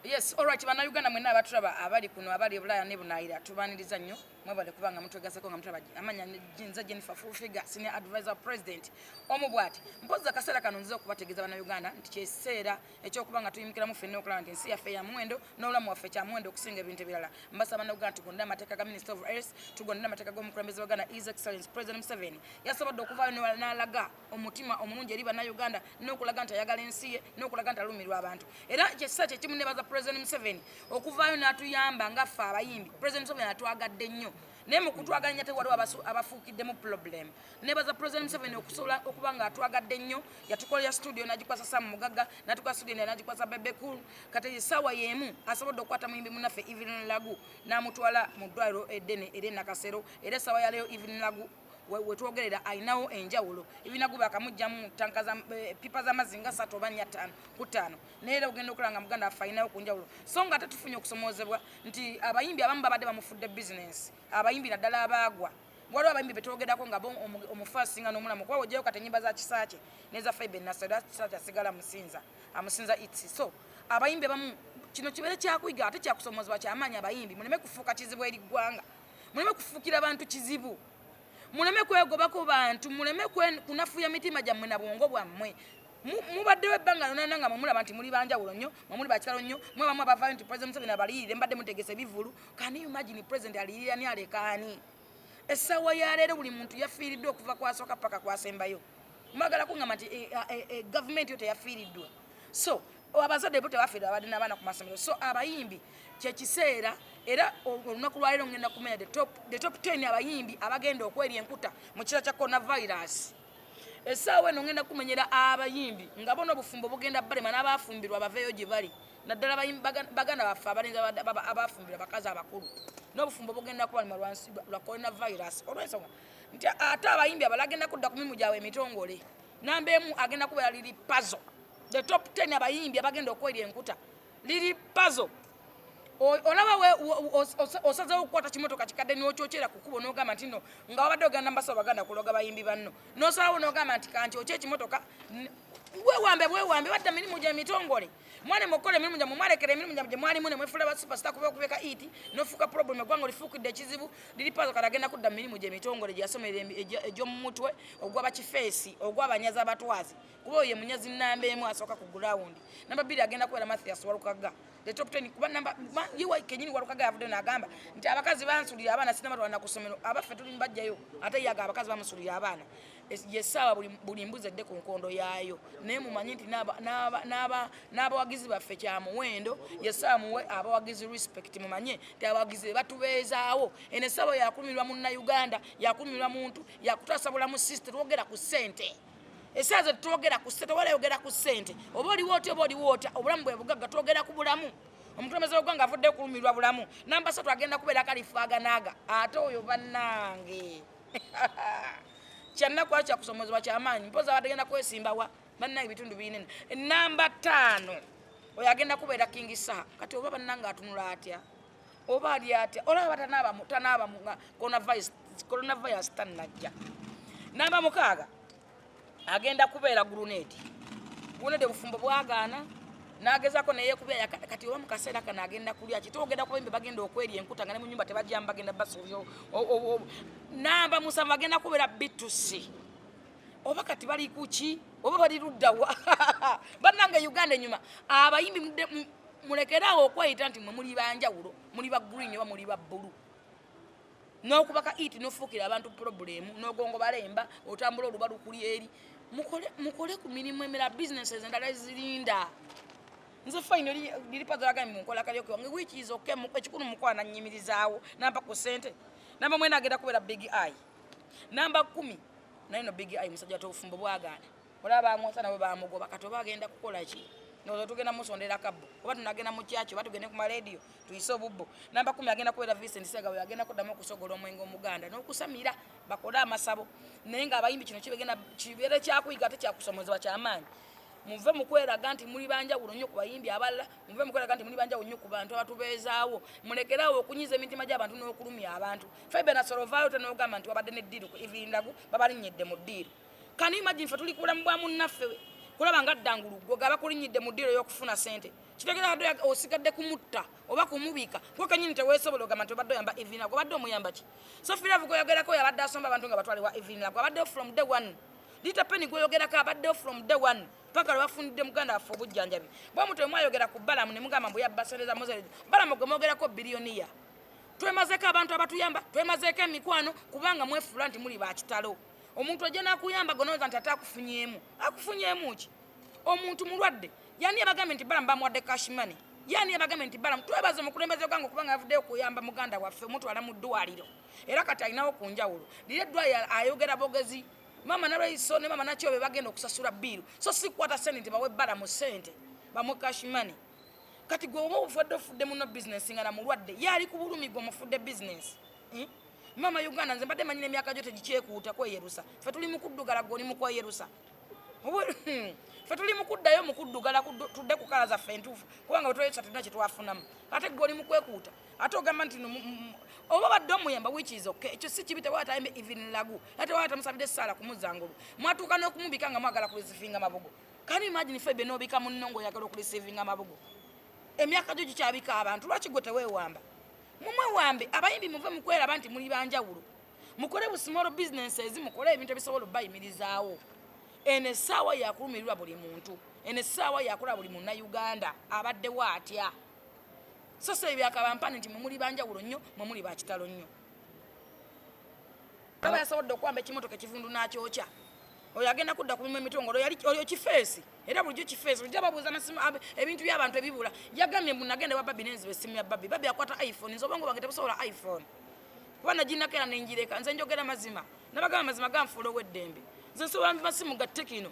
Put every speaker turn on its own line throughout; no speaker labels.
Yes, alright, Bannayuganda mwenna abatulaba, abali kuno, abali ebulaaya ne bunaayira, tubaaniriza nnyo. Mwebale kubanga mutwegaseko nga mutulaba. Amanya nze Jennifer Fullfigure, senior advisor, president omu bw'ati. Mpozi akaseera kano nziza okubategeeza, Bannayuganda, nti kyekiseera ekyokuba nga tuyimukiramu ffenna okulaba nti ensi yaffe ya muwendo n'obulamu waffe kya muwendo okusinga ebintu ebirala. Mbasaba, Bannayuganda, tugondere amateeka ga Minister of Health, tugondere amateeka g'omukulembeze wa Uganda, His Excellence President Museveni. Yasobodde okuvaayo n'alaga omutima omulungi eri Bannayuganda n'okulaga nti ayagala ensi ye n'okulaga nti alumirwa abantu. Era kyekiseera kyekimu nebaza President Museveni okuvaayo n'atuyamba nga ffe abayimbi. President Museveni atwagadde nnyo, naye mu kutwaganya te waliwo abafuukiddemu problem. Nebaza President Museveni okusobola okuba nga atwagadde nnyo. Yatukolera studio n'agikwasa Sam Mugagga, n'atukola studio endala n'agikwasa Bebe Cool. Kati essaawa y'emu asobodde okukwata muyimbi munnaffe Evelyn Lagu n'amutwala mu ddwaliro eddene era Nakasero. Era essaawa ya leero Evelyn Lagu wetwogerera alinawo enjawulo. Evelyn Lagu bakamugjamu tanka za pipa z'amazzi nga 3 oba 4, 5 ku 5, naye era ogenda okulaba nga muganda waffe alinawo ku njawulo. So nga ate tufunye okusomoozebwa nti abayimbi abamu babadde bamufudde bizinensi, abayimbi naddala abaagwa. Waliwo abayimbi betwogerako nga bo omufu asinga n'omulamu, kuba wojjayo kati ennyimba za Kisaakye neza Faibe Nasser, Kisaakye asigala musinza, amusinza its. So abayimbi abamu, kino kibeere kyakuyiga ate kyakusomoozebwa kyamaanyi. Abayimbi, muleme kufuuka kizibu eri ggwanga, muleme kufuukira bantu kizibu, muleme kwegobako bantu, muleme kunafuya mitima gyammwe na bwongo bwammwe. Mubaddewo ebbanga lyonna nga mwemulaba nti muli banjawulo nnyo, mwe muli bakitalo nnyo, mwe bamu abavaayo nti President Museveni abaliyirire. Mbadde mutegese ebivulu. Can you imagine? President aliyirira ni alekaani? Essaawa ya leero buli muntu yafiiriddwa okuva kwasooka paka kwasembayo. Mwagala kuŋŋamba nti gavumenti yo teyafiiriddwa? So abazadde bo tebafiirwa, abadde n'abaana ku masomero. So abayimbi, kyekiseera era olunaku lwaleero ngenda kumenya the top 10 abayimbi abagenda okwerya enkuta mu kira kya coronavirus. Essaawa eno ngenda kumenyera abayimbi nga bona obufumbo bugenda balema n'abafumbirwa baveeyo gye bali, naddala baganda baffe abalenzi abafumbirwa bakazi abakulu, n'obufumbo bugenda kubalema lwa coronavirus, olw'ensonga nti ate abayimbi abalala agenda kudda ku mirimu gyabwe emitongole. Namba 1 agenda kubeera Lil Pazo. The top 10 abayimbi abagenda okwerya enkuta, Lil Pazo. Olaba osazeewo okukwata kimotoka kikadde n'okyokyera ku kkubo, n'ogamba nti no nga wabadde ogenda mubasa baganda kuloga bayimbi banno, n'osalawo n'ogamba nti kanti okyo ekimotoka bwewambe bwewambe badda mirimu gyemitongole. Mwane mukola emirimu gyammwe, mwalekera emirimu gyammwe gye mwalimu ne mwefula ba superstar, kuba okubeka it nofuuka problem, eggwanga olifuukidde ekizibu. Lil Pazo kati agenda kudda mu mirimu gyemitongole gye yasomera egy'omu mutwe ogw'abakifeesi, ogw'abanyazi abatwazi, kuba oyo ye munyazi namba 1 asooka ku ground. Namba 2 agenda kubeera Mathias Walukaga. The top 10, kuba namba ye kenyini Walukaga yavuddeyo n'agamba nti abakazi bansulira abaana, sinabatwala ku ssomero. Abaffe tuli bajjayo, ate yaga abakazi bamusulira abaana. Yessaawa buli mbuzi edde ku nkondo yaayo. Naye mumanyi nti n'abawagizi baffe kyamuwendo. Yessaawa muwe abawagizi respect, mumanye nti abawagizi be batubeezaawo. Eno essaawa yakulumirwa Munnayuganda, yakulumirwa muntu, yakutaasa bulamu. Sisite twogera ku ssente, essaawa ze twogera ku ssente, walayogera ku ssente, oba oliwo otya, oba oliwo otya, obulamu bwe bugagga. Twogera ku bulamu. Omukulembeze w'eggwanga avudde kulumirwa bulamu. Namba 3 agenda kubeera Kalifaganaaga. Ate oyo bannange kyannaku, kyakusomozebwa kyamaanyi. Mpozi abadde genda kwesimbawa, bannange, ebitundu binene. Namba 5 oyo agenda kubeera King Saha. Kati oba bannange atunula atya, oba ali atya? Olaba tanaaba coronavirus tannajja. Namba 6 agenda kubeera Grenade. Grenade obufumbo bwagaana, nagezako neyekubya. Kati oba mu kaseera kano agenda kulya ki? Twogenda kubayimbi bagenda okwerya enkuta nga ne mu nyumba tebajjamu, bagenda basuubya. Namba 7 agenda kubeera B2C. Oba kati bali kuki, oba bali luddawa? Bannange, Uganda enyuma. Abayimbi, mulekeraawo okweyita nti mwe muli banjawulo, muli ba green oba muli ba blue, n'okubaka it nofuukira abantu problem, n'ogongobalemba otambula oluba lukuli eri. Mukole ku mirimu emirala, businesses endala ezirinda. Nze fine, Lil Pazo agambye munkola karaoke wange, which is okay. Ekikulu mukwana nnyimirizaawo nampa ku ssente. Namba 9 agenda kubeera Big Eye. Namba 10 naye no Big Eye musajja ate obufumbo bwagaana. Olaba bamwosa nabo bamugoba. Kati oba agenda kukola ki? Ndowooza tugenda musondera kabbo, oba tunagenda mu kyaki, oba tugende ku marediyo tuyise obubbo. Namba 10 agenda kubeera Vincent Ssegawa. Agenda kuddamu okusogola omwenge omuganda n'okusamira bakole amasabo. Naye ng'abayimbi, kino kibegenda kibeere kyakuyiga ate kyakusomozebwa kyamaanyi. Muve mu kweraga nti muli banjawulo nnyo ku bayimbi abalala, muve mu kweraga nti muli banjawulo nnyo ku bantu abatubeezaawo. Mulekeraawo okunyiza emitima gy'abantu n'okulumya abantu. Febe Nasolo, vaayo tenogamba nti wabadde ne deal ku Evelyn Lagu, babalinnyedde mu deal. Can you imagine? Fe tuli ku bulamu bwa munnaffe. Kulaba nga ddangulu gwe gaba kulinnyidde mu ddiiro y'okufuna ssente. Kitegeeza badde osigadde kumutta oba kumubika. Gwe kennyini teweesobola ogamba nti obadde oyamba Evelyn Lagu, obadde omuyamba ki? Sophie Love gweyogerako yabadde asomba abantu nga batwale wa Evelyn Lagu, abaddewo from day one. Rita Penny gweyogerako abaddewo from day one paka lwe bafunidde muganda waffe obujjanjabi. Bwe mutyo mwayogera ku Balamu ne mugamba mbu yabba ssente za Mozey. Balamu gwe mwogerako biliyoniya. Twemazeeko abantu abatuyamba, twemazeeko emikwano kubanga mwefuula nti muli ba kitalo. Omuntu ajja n'akuyamba gwe n'olowooza nti ate akufunyeemu. Akufunyeemu ki? Omuntu mulwadde. Yani yabagambye nti Balamu bamuwadde cash money? Yani yabagambye nti Balamu? Twebaze omukulembeze w'eggwanga okuba nga yavuddeyo okuyamba muganda waffe omutwala mu ddwaliro. Era kati alinawo ku njawulo. Liri eddwaliro ayogera bogezi. Maama Nalweyiso ne maama Nakyobe bagenda okusasula bbiiru. So si kukwata ssente nti bawe Balamu ssente, bamuwe cash money. Kati gwe oba ofudde ofudde muno business nga na mulwadde ye ali ku bulumi gwe omufudde business. Maama Uganda nze mbadde manyi n'emyaka gyo tegikyekuuta kweyerusa. Ffe tuli mu kuddugala gwe oli mu kweyerusa. Ffe tuli mu kuddayo mu kuddugala tudde ku kala zaffe entuufu kubanga bwe tweyerusa tulina kye twafunamu. Ate gwe oli mu kwekuuta. Ate ogamba nti no, oba badde omuyamba which is okay. Ekyo si kibi tewaba tayimbe even lagu. Ate tewaba tamusabidde essaala kumuzza ngulu. Mwatuuka n'okumubika nga mwagala kulisifinga mabugo. Can you imagine Febe n'obika munno ng'oyagala okulisivinga amabugo? Emyaka gyo gikyabika abantu, lwaki gwe teweewamba? Mumwewambe, abayimbi muve mu kweraba nti muli banjawulo. Mukole bu small businesses, mukole ebintu ebisobola obbayimirizaawo. Eno essaawa yakulumirirwa buli muntu. Eno essaawa yakola buli munnayuganda abaddewo atya. So si ebyo byakabampane nti mwe muli banjawulo nnyo, mwe muli ba kitalo nnyo. Aba yasobodde okuwamba ekimotoka ekivundu n'akyokya. Oyo agenda kudda ku mirimu emitongole, oyo yali oyo kifeesi era bulijjo kifeesi, bulijjo ababuuza amasimu, ebintu by'abantu ebibula. Yagambye mbu nagenda ewa Babi nenziba essimu ya Babi. Babi akwata iPhone, nze obwongo bwange tebusobola iPhone. Kuba naginako era nengireka, nze njogera mazima. Nabagamba amazima ganfuula ow'eddembe. Nze nsobola masimu ga Tecno.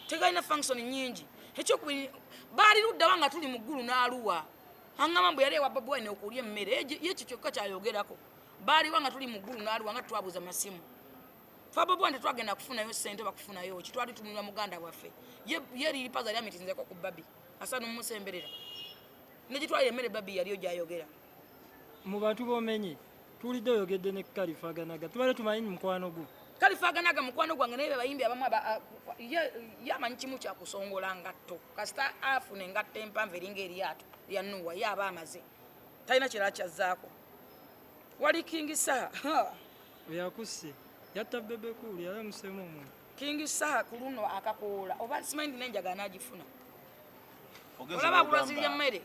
Tegalina function nnyingi. Ekyokubiri, baali luddawa nga tuli mu ggulu n'aluwa. Angamba mbu yali ewa Bobi Wine okulya emmere, ye ekyo kyokka kyayogerako. Baaliwa nga tuli mu ggulu n'aluwa nga twabuuza masimu. Ffe Bobi Wine tetwagenda kufunayo ssente oba kufunayo ki, twali tunula muganda waffe. Ye Lili Pazo yali amitinzeko ku Babi, asaana omusemberera. Ne gitwalira emmere Babi yaliyo gy'ayogera.
Mu bantu b'omenye, tuwulidde oyogedde ne Kalifa Aganaga, tubadde tumanyi mukwano gwo.
Kalifa Aganaga mukwano gwange, naye bayimbi abamu ye amanyi kimu kya kusongola ngatto. Kasita afuna engatto empanvu eringa eryato lya Nuwa, ye aba amaze. Talina kirala kyazzaako. Wali King Saha.
Oyo akusse. Yatta Bebe Cool, yali amuseemu omuntu.
King Saha ku luno akakoola oba simanyi ndina enjaga anaagifuna.
Ogenze
Olaba
n'ogamba
bulozi bya mmere.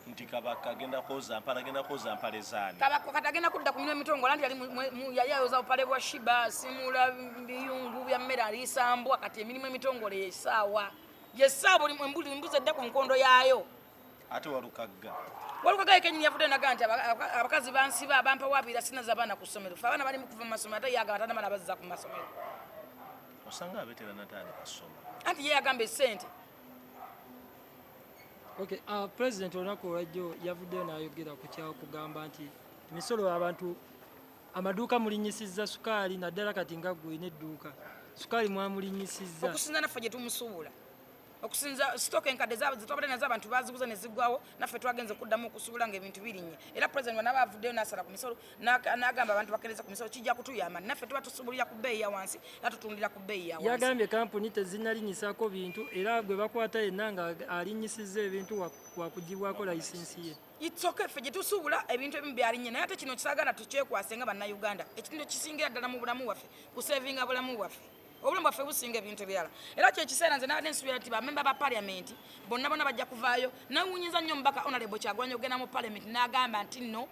Nti Kabaka agenda kwoza mpale, agenda kwoza mpale zaani?
Kabaka kati agenda kudda ku mirimu emitongole, anti yali ayoza bupale bwa Shiba, asimula biyungu bya mmere, aliisa mbwa. Kati emirimu emitongole y'essaawa. Y'essaawa buli embuzi edda ku nkondo yaayo.
Ate Walukagga.
Walukagga ye kennyini yavuddeyo n'agamba nti abakazi bansiba, bampa waabira, sinaza abaana ku ssomero. Ffe abaana bali mu kuva mu masomero, ate ye agamba tannamala bazza ku masomero.
Osanga abeetera natandika ssoma.
Anti ye yagamba essente.
Okay, President olunaku olwajjo yavuddeyo n'ayogera ku kyakugamba nti emisolo abantu amaduuka mulinnyisizza sukaali, naddala kati nga ggwe olina edduuka, sukaali mwamulinnyisizza.
Okusinza naffe gye tumusuubula. Okusinza stock enkadde ze twabadde nazo abantu baaziguze ne ziggwawo, naffe twagenze okuddamu okusuubula ng'ebintu birinnye. Era President bw'anaaba avuddeyo n'asala ku misolo, n'agamba abantu bakendeeze ku misolo, kijja kutuyamba. Naffe tuba tusuubulira ku bbeeyi ya wansi, era tutundira ku bbeeyi ya wansi.
Yagambye kampuni tezinnalinnyisaako bintu, era gwe bakwata yenna nga alinnyisizza ebintu wakuggyibwako layisinsi ye.
It's okay, ffe gye tusuubula ebintu ebimu byalinnye, naye ate kino kisaagala tukyekwase nga Bannayuganda. Ekintu ekisingira ddala mu bulamu bwaffe, kusevinga bulamu bwaffe. Obulamu bwaffe businga ebintu ebirala. Era kye kiseera nze nabadde nsuubira nti bamemba ba parliament bonna bonna bajja kuvaayo. Newuunyiza nnyo omubaka Honorable Kyagulanyi okugenda mu parliament n'agamba nti nno,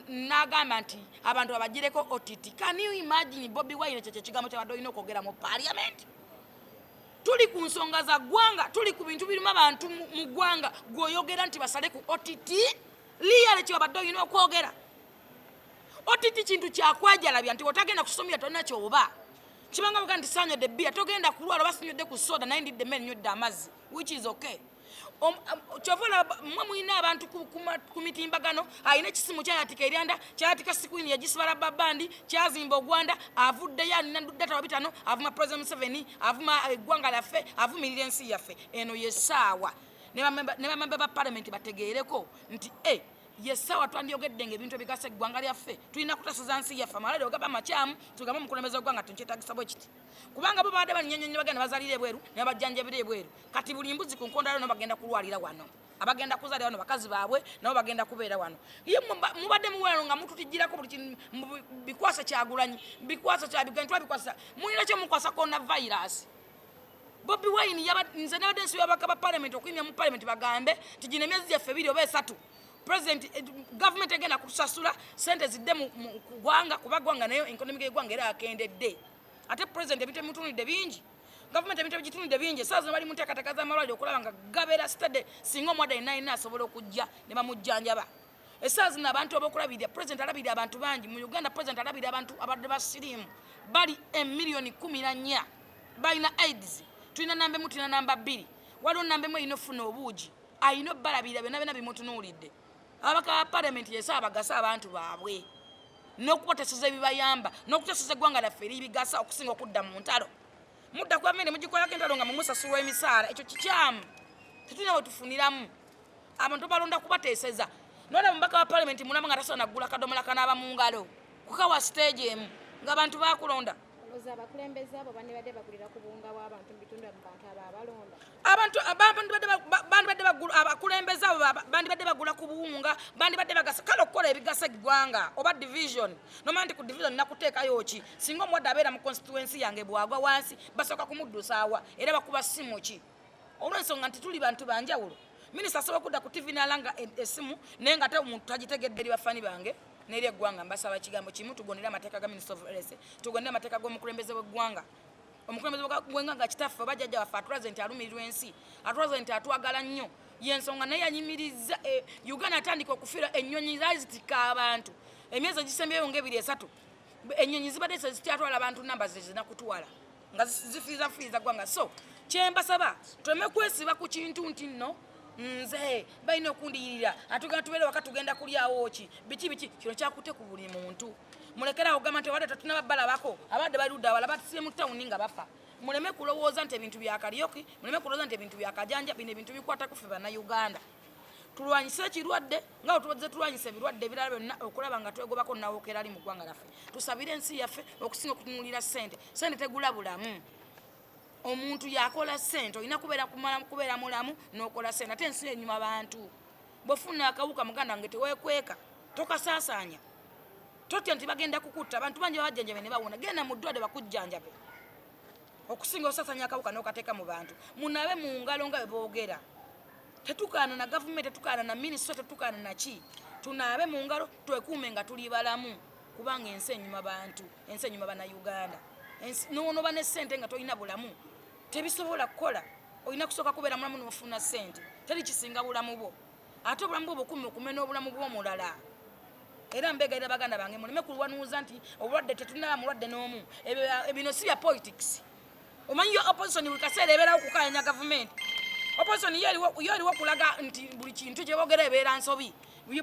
n'agamba nti abantu babagireko OTT. Can you imagine Bobi Wine ekyo kye kigambo kyabadde olina okwogera mu parliament? Tuli ku nsonga za ggwanga, tuli ku bintu birimu abantu mu ggwanga, gw'oyogera nti basale ku OTT? Liyale kye wabadde olina okwogera. OTT kintu kya kwajalabya nti otagenda kusomera tolina ky'oba. Kibanga bwe nti saanywedde bbiya, togenda kulwala oba sinywedde ku soda naye ndidde emmere nywedde amazzi, which is okay. Kyova olaba mmwe mulina abantu ku mitimbagano, alina ekisimu kyayatika eryanda, kyayatika sikwini yagisiba rubber band, kyazimba ogwanda, avuddeyo alina data wa bitano, avuma President Museveni, avuma eggwanga lyaffe, avumirira ensi yaffe. Eno ye ssaawa ne bamemba ba parliament bategeereko nti, Yessaawa twandyogedde nga ebintu ebigasa eggwanga lyaffe. Tulina kutasaza nsi yaffe. Amalwaliro gaba makyamu, tugambe omukulembeze w'eggwanga tunkyetagisa bwe kiti, kubanga bo babadde balinyonyonyi bagenda bazalira ebweru ne babajjanjabira ebweru. Kati buli mbuzi ku nkondalo no bagenda kulwalira wano, abagenda kuzaalira wano, bakazi baabwe nabo bagenda kubeera wano. Ye mubadde muwano nga mututijjirako buli bikwasa Kyagulanyi, bikwasa Kyagulanyi, twabikwasa. Mulina kyo mukwasa coronavirus. Bobi Wine, nze nabadde nsi y'ababaka ba parliament okuyimya mu parliament bagambe nti gino emyezi gyaffe 2 oba 3, president, government egenda kutusasula sente zidde mu ggwanga, kuba ggwanga nayo economic y'eggwanga era akendedde. Ate president ebintu ebimutunulidde bingi, gavumenti ebintu ebigitunulidde bingi. Esaawa zino bali mu nteekateeka z'amalwaliro okulaba nga gabeera steady, singa omwadde alina alina asobola okujja ne bamujjanjaba. Esaawa zino abantu ab'okulabirira, president alabirira abantu bangi mu Uganda. President alabirira abantu abadde ba siriimu bali emiliyoni 14, balina AIDS. Tulina namba 1, tulina namba 2, waliwo namba 1 erina okufuna obuugi, alina obbalabirira. Byonna byonna bimutunuulidde. Ababaka ba palamenti yesaawa bagase abantu baabwe n'okubateseza ebibayamba n'okuteseza eggwanga lyaffe eribigasa, okusinga okudda mu ntalo. Mudda ku gavumenti mugikolako entalo nga mumusasulwa emisaala. Ekyo kikyamu, tetulina we tufuniramu. Abantu balonda kubateeseza. Nolaba omubaka wa palamenti mulaba nga tasobola naggula kadomola kanaaba mu ngalo kukawa stage emu ng'abantu bakulonda.
Olowooza abakulembeze abo bandibadde bagulira ku buwunga bw'abantu mu bitundu mu bantu abo abalonda?
Abantu bandibadde abakulembeze abo bandibadde bagula ku buwunga, bandibadde bagasa kale okukola ebigasa eggwanga oba division. Nomanya nti ku division nakuteekayo ki, singa omuwadde abeera mu constituency yange bwagwa wansi basooka kumuddusaawa era bakuba simu ki, olw'ensonga nti tuli bantu banjawulo. Minisita asobola okudda ku TV n'alanga essimu naye nga ate omuntu tagitegedde. Eri bafani bange n'eri eggwanga, mbasaba ekigambo kimu: tugondere amateeka ga Minister of Health, tugondere amateeka g'omukulembeze w'eggwanga. Omukulembeze w'eggwanga kitaffe oba jjajja waffe atulaze nti alumirirwa ensi, atulaze nti atwagala nnyo. Yensonga naye yanyimiriza Uganda atandika okufiira. Ennyonyi zaali zitikka abantu. Emyezi egisembyeyo nga 2, 3, ennyonyi zibadde zikyatwala abantu namba zezinakutwala nga zifiizafiiza ggwanga. So kyembasaba, tuleme kwesiba ku kintu nti nno nze balina okundiyirira, atugenda tubeere waka, tugenda kulyawo ki, biki biki. Kino kyakute ku buli muntu. Mulekerawo okugamba nti abadde tetunaba balabako, abadde bali ludda awala, batusiye mu tawuni nga bafa. Muleme kulowooza nti ebintu bya karaoke, muleme kulowooza nti ebintu bya kajanja. Bino ebintu bikwata ku ffe Bannayuganda. Tulwanyise ekirwadde nga bwe tubadde tulwanyisa ebirwadde ebirala byonna, okulaba nga twegobako nawookera ali mu ggwanga lyaffe. Tusabire ensi yaffe okusinga okutunuulira ssente. Ssente tegula bulamu. Omuntu yakola ssente, olina kubeera kumala kubeera mulamu n'okola ssente. Ate ensi enyuma bantu. Bw'ofuna akawuka, muganda wange, teweekweka, tokasaasaanya, totya nti bagenda kukutta. Abantu bangi babajjanjabe ne bawona. Genda mu ddwaliro bakujjanjabe okusinga osasanya akawuka n'okateeka mu bantu. Munabe mu ngalo nga bwe boogera. Tetukaana na gavumenti, tetukaana na minisitule, tetukaana naki. Tunaabe mu ngalo, twekuume nga tuli balamu, kubanga ensi enyuma bantu, ensi enyuma Bannayuganda. Nonoba ne ssente nga tolina bulamu, tebisobola kukola. Olina kusooka kubeera mulamu n'ofuna ssente. Teri kisinga bulamu bwo. Ate obulamu bwo bukume, okume n'obulamu bw'omulala. Era mbegayirira baganda bange, muleme kulwanuuza nti obulwadde tetunaba mulwadde n'omu. Ebyo bino si bya politics. Omanyi yo opposition buli kaseera ebeerawo kukayanya gavumenti. Opposition yo eriwo okulaga nti buli kintu kyeboogera ebeera nsobi.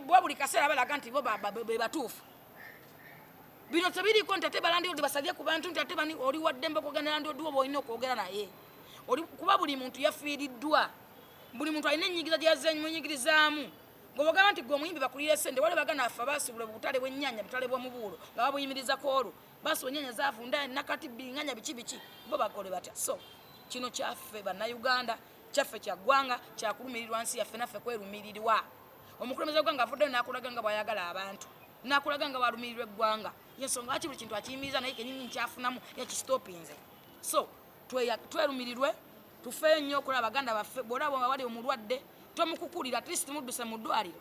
Bo buli kaseera balaga nti bo be batuufu. Bino tebiriiko nti ate balandiodi basabye ku bantu nti ate bani. Oli waddembe okwogera ne landiodi wo bw'olina okwogera naye. Kuba buli muntu yafiiriddwa, buli muntu alina ennyingiza gyeyazenmunyigirizaamu. Ng'obagamba nti gwe omuyimbi bakulira sente, waliwo baganda baffe abaasibula butale bw'ennyaanya, butale bw'omubuulo nga babuyimiriza ku olwo basiba ennyaanya zavunda nakati, binganya, biki biki, bo bakole batya? So kino kyaffe Bannayuganda, kyaffe kya ggwanga, kyakulumirirwa nsi yaffe, naffe kwerumirirwa. Omukulembeze w'eggwanga avuddeyo n'akulaga nga bw'ayagala abantu, n'akulaga nga bw'alumirirwa eggwanga. Yensonga lwaki buli kintu akiyimiriza, naye kenyini nkyafunamu yakistopinze. So twerumirirwe, tufeeyo nnyo okulaba baganda baffe. Bw'olaba nga wali omulwadde, tomukukulira, at least mudduse mu ddwaliro.